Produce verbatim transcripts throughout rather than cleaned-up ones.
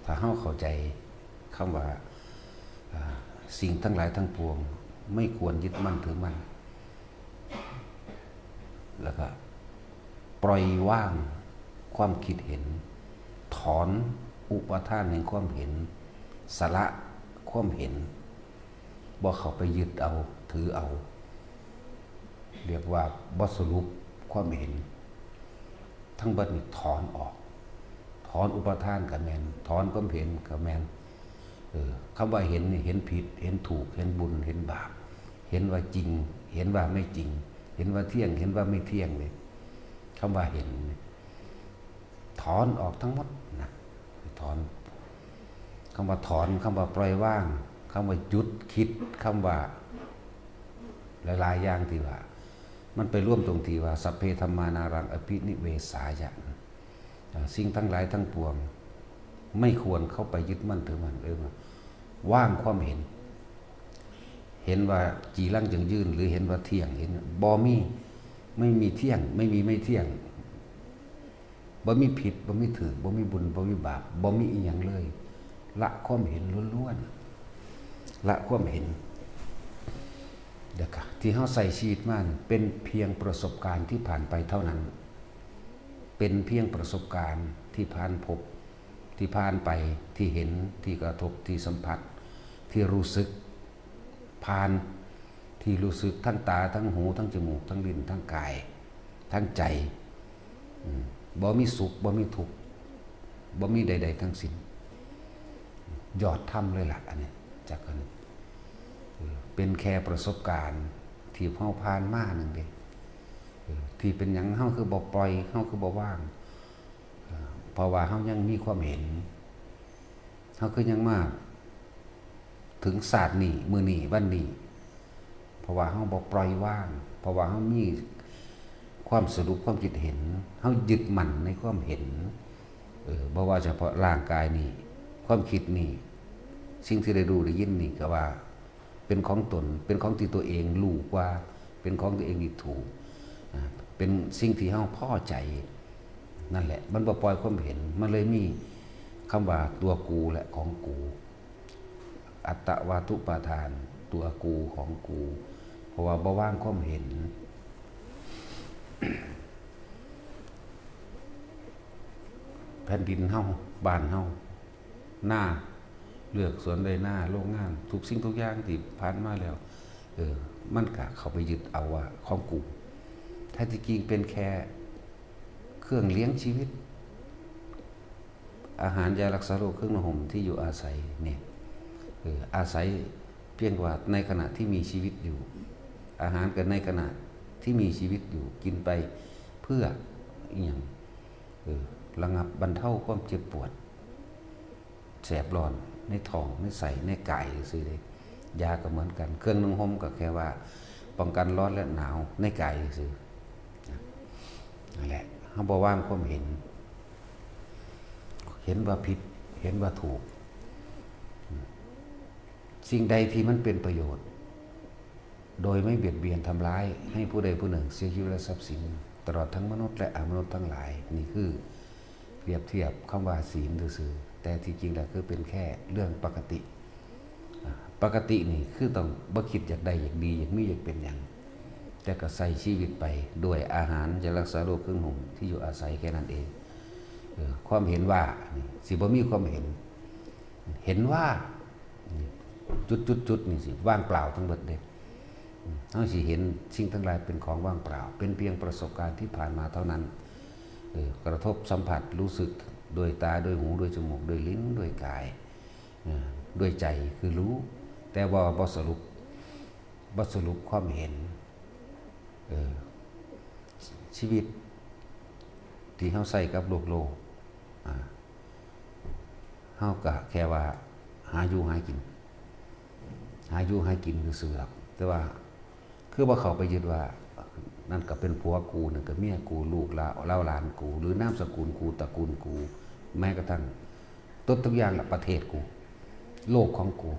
ถ้าเฮาเข้าใจคำว่า อ่า สิ่งทั้งหลายทั้งปวงไม่ควรยึดมั่นถือมั่น แล้วก็ปล่อยวางความคิดเห็น ถอนอุปาทานแห่งความเห็น สละความเห็น บ่เข้าไปยึดเอาถือเอา เรียกว่าบ่สรุปความเห็น ทั้งเบิดนี่ถอนออก ถอนอุปาทานก็แม่น ถอนความเห็นก็แม่น เออ คำว่าเห็นนี่เห็นผิด เห็นถูก เห็นบุญ เห็นบาป เห็นว่าจริง เห็นว่าไม่จริง เห็นว่าเที่ยง เห็นว่าไม่เที่ยงเลย คำว่าเห็นนี่ถอนออกทั้งหมดนะ ถอน คำว่าถอน คำว่าปล่อยวาง คำว่าหยุดคิด คำว่าหลายๆอย่างที่ว่า มันไปรวมตรงที่ว่า สัพเพธัมมานารังอภินิเวสายะ อ่า สิ่งทั้งหลายทั้งปวง ไม่ควรเข้าไปยึดมั่นถือมั่น เออ ว่างความเห็น เห็นว่าจีรังจังยืน หรือเห็นว่าเที่ยง เห็นบ่มี ไม่มีเที่ยง ไม่มีไม่เที่ยง บ่มีผิด บ่มีถูก บ่มีบุญ บ่มีบาป บ่มีอีหยังเลย ละความเห็นล้วนๆ ละความเห็น เดี๋ยวก่อน ที่เฮาใช้ชีวิตมานี่เป็นเพียงประสบการณ์ที่ผ่านไปเท่านั้น เป็นเพียงประสบการณ์ที่ผ่านพบ ที่ผ่านไป ที่เห็น ที่กระทบ ที่สัมผัส ที่รู้สึก ผ่าน ที่รู้สึกทั้งตา ทั้งหู ทั้งจมูก ทั้งลิ้น ทั้งกาย ทั้งใจ อืม บ่มีสุข บ่มีทุกข์ บ่มีใดๆทั้งสิ้น ยอดธรรมเลยล่ะ อันนี้ จากกัน เออ เป็นแค่ประสบการณ์ที่เฮาผ่านมานั่นเด้ เออ ที่เป็นหยังเฮาคือบ่ปล่อย เฮาคือบ่วาง เออ เพราะว่าเฮายังมีความเห็น เฮาคือยังมาถึงชาตินี้ มื้อนี้ วันนี้ เพราะว่าเฮาบ่ปล่อยวาง เพราะว่าเฮามีความสรุปความคิดเห็น เฮายึดมั่นในความเห็น เออ บ่ว่าเฉพาะร่างกายนี่ ความคิดนี่ สิ่งที่ได้รู้ได้ยินนี่ก็ว่า เป็นของตน เป็นของที่ตัวเองรู้กว่า เป็นของตัวเองที่ถูก อ่า เป็นสิ่งที่เฮาพอใจ นั่นแหละ มันบ่ปล่อยความเห็น มันเลยมีคำว่าตัวกูและของกู อัตตวาทุปาทาน ตัวกูของกู เพราะว่าบ่วางความเห็น แผ่นดินเฮา บ้านเฮา นา เลือกสวนไร่นา โรงงาน ทุกสิ่งทุกอย่างที่ผ่านมาแล้ว เออ มันก็เข้าไปยึดเอาว่าของกู แท้ที่จริงเป็นแค่เครื่องเลี้ยงชีวิต อาหารยารักษาโรค เครื่องนุ่งห่ม ที่อยู่อาศัยเนี่ย เออ อาศัยเพียงว่าในขณะที่มีชีวิตอยู่ อาหารก็ในขณะที่มีชีวิตอยู่ กินไปเพื่ออิหยัง เออ ระงับบรรเทาความเจ็บปวด แสบร้อนในท้อง ในไส้ ในกายซื่อๆเด้ ยาก็เหมือนกัน เครื่องนุ่งห่มก็แค่ว่าป้องกันร้อนและหนาวในกายซื่อๆ นั่นแหละ เฮาบ่วางความเห็น เห็นว่าผิด เห็นว่าถูก สิ่งใดที่มันเป็นประโยชน์ โดยไม่เบียดเบียนทำร้ายให้ผู้ใดผู้หนึ่งเสียชีวิตและทรัพย์สิน ตลอดทั้งมนุษย์และอมนุษย์ทั้งหลาย นี่คือเปรียบเทียบคำว่าศีลซื่อๆ แต่ที่จริงแล้วคือเป็นแค่เรื่องปกติ อ่า ปกตินี่คือต้องบ่คิดอยากได้อยากดีอยากมีอยากเป็นหยัง แต่ก็ใช้ชีวิตไปด้วยอาหารยารักษาโรคเครื่องนุ่งห่มที่อยู่อาศัยแค่นั้นเอง เออ ความเห็นว่านี่สิบ่มีความเห็น เห็นว่า จุดจุดจุดนี่สิว่างเปล่าทั้งหมดเด้ อืม เฮาสิเห็นสิ่งทั้งหลายเป็นของว่างเปล่า เป็นเพียงประสบการณ์ที่ผ่านมาเท่านั้น เออ กระทบสัมผัสรู้สึกด้วยตา ด้วยหู ด้วยจมูก ด้วยลิ้น ด้วยกาย เออ ด้วยใจคือรู้ แต่ว่าบ่สรุป บ่สรุปความเห็น เออ ชีวิตที่เฮาใช้กับโลกโลก อ่า เฮาก็แค่ว่าหาอยู่หากิน หาอยู่หากินซื่อๆหรอก แต่ว่าคือบ่เข้าไปยึดว่า นั่นก็เป็นผัวกู นั่นก็เมียกู ลูกหลาน เหล่าหลานกู หรือนามสกุลกู ตระกูลกู แม้กระทั่ง ทุกๆอย่างละ ประเทศกู โลกของกู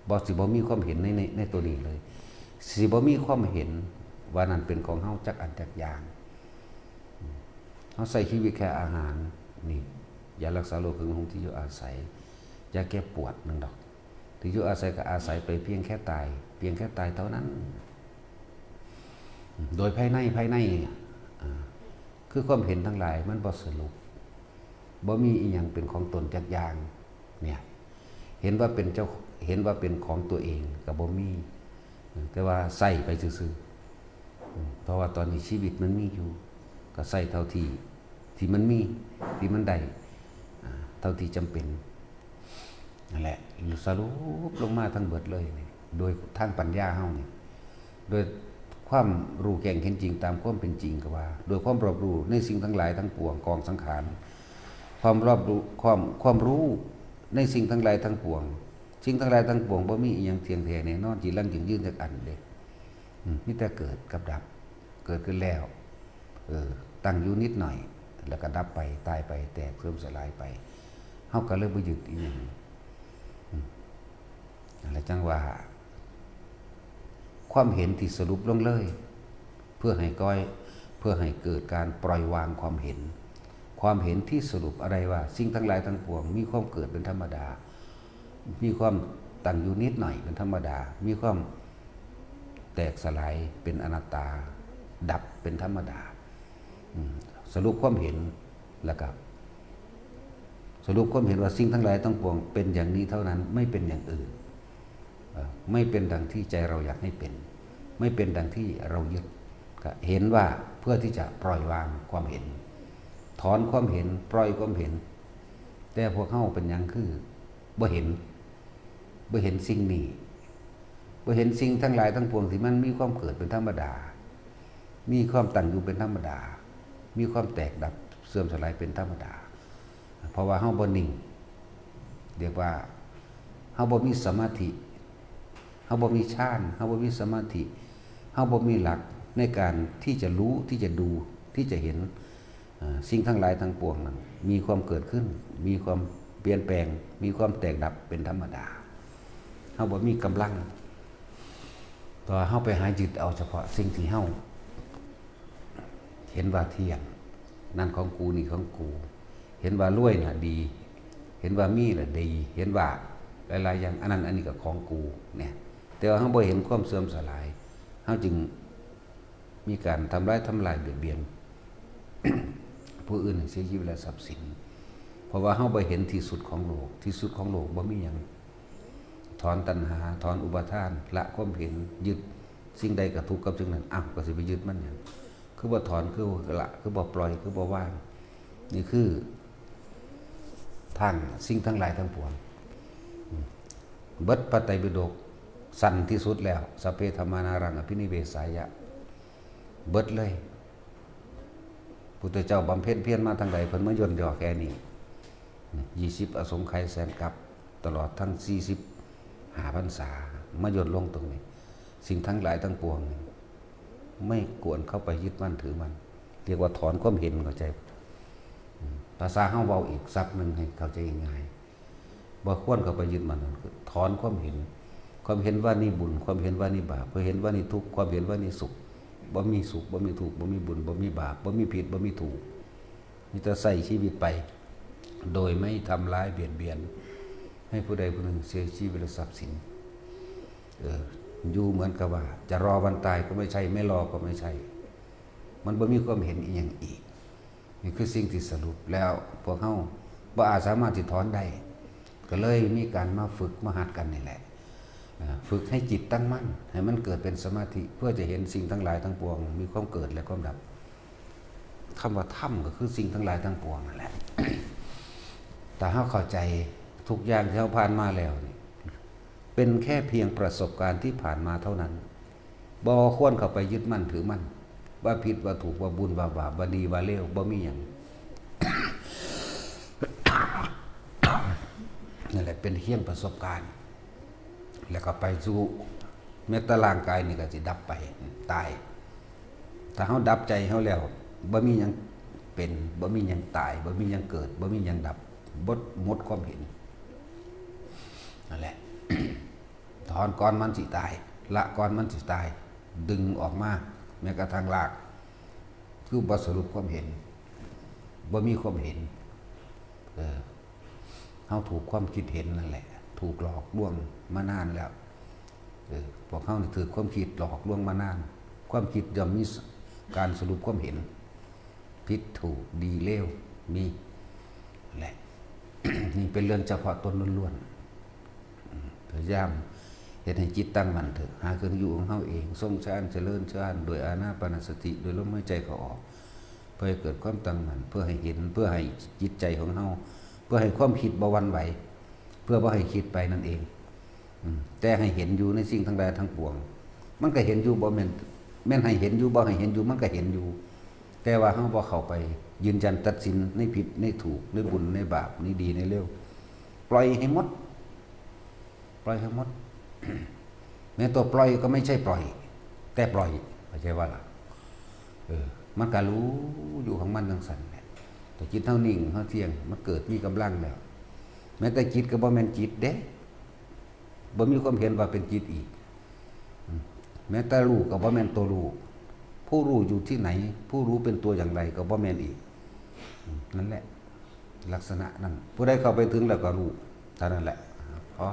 บ่ สิบ่มีความเห็นใน ใน ในตัวนี้เลย สิบ่มีความเห็นว่านั่นเป็นของเฮาจักอันจักอย่าง เฮาใช้ชีวิตแค่อาหารนี่ ยารักษาโรคคือของที่อยู่อาศัย ยาแก้ปวดนั่นดอก ที่อยู่อาศัยก็อาศัยไปเพียงแค่ตาย เพียงแค่ตายเท่านั้น โดยภายใน ภายใน อ่า คือความเห็นทั้งหลายมันบ่สรุป บ่มีอีหยังเป็นของตนจักอย่าง เนี่ย เห็นว่าเป็นเจ้า เห็นว่าเป็นของตัวเองก็บ่มี แต่ว่าใส่ไปซื่อๆ อืม เพราะว่าตอนนี้ชีวิตมันมีอยู่ ก็ใส่เท่าที่ ที่มันมี ที่มันได้ อ่า เท่าที่จำเป็น นั่นแหละ สรุปลงมาทั้งเบิดเลยนี่ โดยทางปัญญาเฮานี่ โดยความรู้แจ้งเห็นจริงตามความเป็นจริงก็ว่า โดยความรอบรู้ในสิ่งทั้งหลายทั้งปวง กองสังขาร ความรอบรู้ ความ ความรู้ในสิ่งทั้งหลายทั้งปวง สิ่งทั้งหลายทั้งปวงบ่มีอีหยังเที่ยงแท้แน่นอน จีรังยั่งยืนจักอันเด้ อืม มีแต่เกิดกับดับ เกิดขึ้นแล้ว เออ ตั้งอยู่นิดหน่อย แล้วก็ดับไป ตายไป แตก เสื่อมสลายไป เฮาก็เลยบ่ยึดอีหยัง อืม นั่นแหละจังว่า ความเห็นที่สรุปลงเลย เพื่อให้ก้อย เพื่อให้เกิดการปล่อยวางความเห็น ความเห็นที่สรุปอะไรว่า สิ่งทั้งหลายทั้งปวงมีความเกิดเป็นธรรมดา มีความตั้งอยู่นิดหน่อยเป็นธรรมดา มีความแตกสลายเป็นอนัตตา ดับเป็นธรรมดา อืม สรุปความเห็น แล้วก็ สรุปความเห็นว่าสิ่งทั้งหลายทั้งปวงเป็นอย่างนี้เท่านั้น ไม่เป็นอย่างอื่น เอ่อ ไม่เป็นดังที่ใจเราอยากให้เป็น ไม่เป็นดังที่เรายึด ก็เห็นว่าเพื่อที่จะปล่อยวางความเห็น ถอนความเห็น ปล่อยความเห็น แต่พวกเฮาเป็นหยังคือบ่เห็น บ่เห็นสิ่งนี้ บ่เห็นสิ่งทั้งหลายทั้งปวงที่มันมีความเกิดเป็นธรรมดา มีความตั้งอยู่เป็นธรรมดา มีความแตกดับเสื่อมสลายเป็นธรรมดา เพราะว่าเฮาบ่นิ่ง เรียกว่าเฮาบ่มีสมาธิ เฮาบ่มีฌาน เฮาบ่มีสมาธิ เฮาบ่มีหลักในการที่จะรู้ ที่จะดู ที่จะเห็น เอ่อ สิ่งทั้งหลายทั้งปวงนั้น มีความเกิดขึ้น มีความเปลี่ยนแปลง มีความแตกดับเป็นธรรมดา เฮาบ่มีกำลัง แต่ว่าเฮาไปหายึดเอาเฉพาะสิ่งที่เฮาเห็นว่าเที่ยง นั่นของกู นี่ของกู เห็นว่ารวยน่ะดี เห็นว่ามีน่ะดี เห็นว่าหลายๆอย่าง อันนั้นอันนี้ก็ของกู เนี่ย แต่ว่าเฮาบ่เห็นความเสื่อมสลาย เฮาจึง มีการทำร้ายทำลายเบียดเบียน ผู้อื่นให้เสียชีวิตและทรัพย์สิน เพราะว่าเฮาบ่เห็นที่สุดของโลก ที่สุดของโลกบ่มีหยัง ถอนตัณหา ถอนอุปาทาน ละความเห็น ยึดสิ่งใดก็ทุกข์กับสิ่งนั้น อ้าว ก็สิไปยึดมันหยัง คือบ่ถอน คือบ่ละ คือบ่ปล่อย คือบ่วาง นี่คือทางสิ่งทั้งหลายทั้งปวง อืม เบิดพระไตรปิฎกสั้นที่สุดแล้ว สัพเพธัมมานารังอภินิเวสายะ เบิดเลย พุทธเจ้าบำเพ็ญเพียรมาทางใด เพิ่นมาย่นย่อแค่นี้ ยี่สิบอสงไขยแสนกัป ตลอดทั้งสี่สิบห้าพรรษา มาย่นลงตรงนี้ สิ่งทั้งหลายทั้งปวง ไม่ควรเข้าไปยึดมั่นถือมั่น เรียกว่าถอนความเห็น เข้าใจ อืม ภาษาเฮาเว้าอีกศัพท์หนึ่งให้เข้าใจง่าย บ่ควรเข้าไปยึดมั่น คือถอนความเห็น ความเห็นว่านี่บุญ ความเห็นว่านี่บาป ความเห็นว่านี่ทุกข์ ความเห็นว่านี่สุข บ่มีสุข บ่มีทุกข์ บ่มีบุญ บ่มีบาป บ่มีผิด บ่มีถูก มีแต่ใช้ชีวิตไป โดยไม่ทำร้ายเบียดเบียน ให้ผู้ใดผู้หนึ่งเสียชีวิตและทรัพย์สิน เออ อยู่เหมือนกับว่า จะรอวันตายก็ไม่ใช่ ไม่รอก็ไม่ใช่ มันบ่มีความเห็นอีหยังอีก นี่คือสิ่งที่สรุปแล้ว พวกเฮาบ่อาจสามารถที่ถอนได้ ก็เลยมีการมาฝึกมาหัดกันนี่แหละ อ่า ฝึกให้จิตตั้งมั่น ให้มันเกิดเป็นสมาธิ เพื่อจะเห็นสิ่งทั้งหลายทั้งปวง มีความเกิดและความดับ คำว่าธรรมก็คือสิ่งทั้งหลายทั้งปวงนั่นแหละ ถ้าเฮาเข้าใจทุกอย่างที่เฮาผ่านมาแล้วนี่ เป็นแค่เพียงประสบการณ์ที่ผ่านมาเท่านั้น บ่ควรเข้าไปยึดมั่นถือมั่น ว่าผิดว่าถูก ว่าบุญว่าบาป ว่าดีว่าเลว บ่มีหยัง นั่นแหละเป็นเพียงประสบการณ์ แล้วก็ไปสู่ แม้แต่ร่างกายนี่ก็สิดับไป ตาย ถ้าเฮาดับใจเฮาแล้ว บ่มีหยังเป็น บ่มีหยังตาย บ่มีหยังเกิด บ่มีหยังดับ หมด หมดความเห็น นั่นแหละ ถอนก่อนมันสิตาย ละก่อนมันสิตาย ดึงออกมา แม้กระทั่งราก คือบ่สรุปความเห็น บ่มีความเห็น เออ เฮาถูกความคิดเห็นนั่นแหละ ถูกหลอกลวงมานานแล้ว เออ พวกเฮานี่ถืกความคิดหลอกลวงมานาน ความคิดย่อมมีการสรุปความเห็น ผิดถูกดีเลว มีแหละ นี่เป็นเรื่องเฉพาะตนล้วนๆ อืม พยายามเฮ็ดให้จิตตั้งมั่นเถอะ หาเครื่องอยู่ของเฮาเอง ทรงฌาน เจริญฌาน โดยอานาปานสติ โดยลมหายใจเข้าออก เพื่อให้เกิดความตั้งมั่น เพื่อให้เห็น เพื่อให้จิตใจของเฮา เพื่อให้ความคิดบ่หวั่นไหว เพื่อบ่ให้คิดไปนั่นเอง อืม แต่ให้เห็นอยู่ในสิ่งทั้งหลายทั้งปวง มันก็เห็นอยู่ บ่แม่น แม่นให้เห็นอยู่ บ่ให้เห็นอยู่ มันก็เห็นอยู่ แต่ว่าเฮาบ่เข้าไปยืนยันตัดสินในผิดในถูก ในบุญในบาป ในดีในเลว ปล่อยให้หมด ปล่อยให้หมด แม้ตัวปล่อยก็ไม่ใช่ปล่อย แต่ปล่อย เข้าใจว่าล่ะ เออ มันก็รู้อยู่ของมันจั่งซั่นแหละ แต่จิตเฮานิ่ง เฮาเที่ยง มันเกิดมีกำลังแล้ว แม้แต่จิตก็บ่แม่นจิตเด้ บ่มีความเห็นว่าเป็นจิตอีก อืม แม้แต่รู้ก็บ่แม่นตัวรู้ ผู้รู้อยู่ที่ไหน ผู้รู้เป็นตัวอย่างไรก็บ่แม่นอีก อืม นั่นแหละ ลักษณะนั้น ผู้ใดเข้าไปถึงแล้วก็รู้ เท่านั้นแหละ พอ